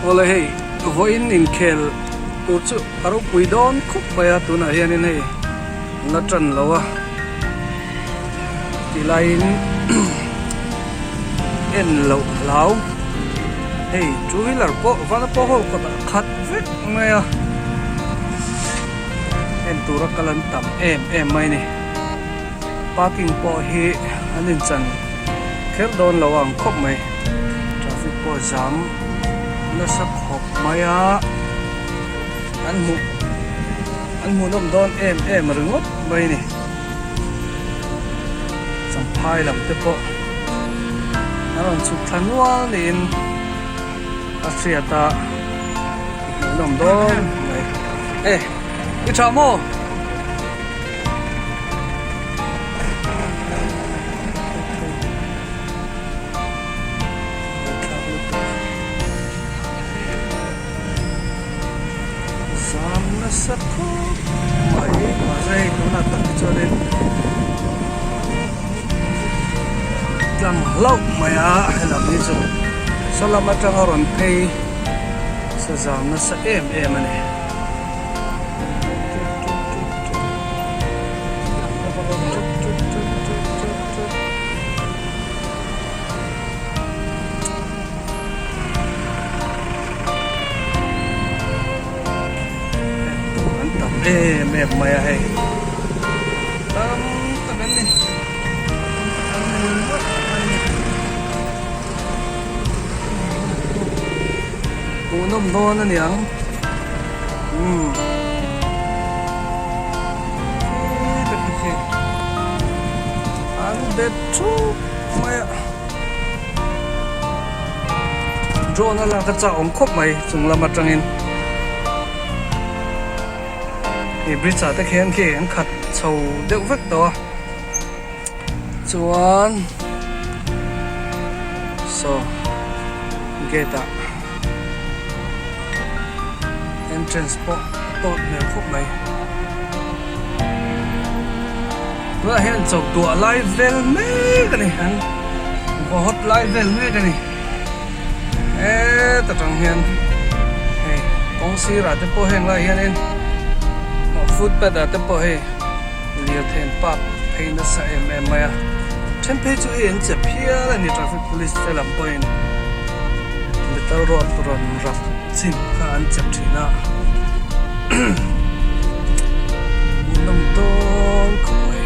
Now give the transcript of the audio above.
Awle hei vawiin inkhel tur chu a ropui dawn khawp mai a tunah hianin hei an la tan lo a tih laiin en loh hlau hei two wheeler pawh vanapa hall kawtah khat vek mai a en tura kal an tam em em mai a ni parking pawh hi an inchan kher dawn lo ang khawp mai traffic pawh zam nasa khawp mai a an hmuh an hmuhnawm dawn em em ringawt mai a ni champhai lam te pawh an rawn chhuk thla nual niin a hriat a hmuhnawm dawn mai e i tha maw. Zam nasa khawp mai mahse hei tunah tak hi chuanin tlang hlauh mai a helam hi chu saw lam atanga rawn phei sa zam nasa em em a ni. An tam em em mai a hei tam tak an ni tam tak an ni ngawt mai a ni hmuhnawm dawn a niang umm an bet thup mai a. Drone a lak a chak awm khawp mai chung lam atangin hei bridge ah te khian khi an khat chho deuh vek tawh a chuan saw gate ah entrance pawh a tawt hmel khawp mai tunah hian chawp duah lai vel mek a ni an vaw hawt lai vel mek a ni heta tang hian hei kawng sirah te pawh heng lai hianin footpath ah te pawh hei lirthei an park phei nasa em em mai a then phei chu hei an che phial a ni traffic police te lam pawhin metal rod rawn rap chin kha an chep thin a hmuhnawm dawn khawp mai.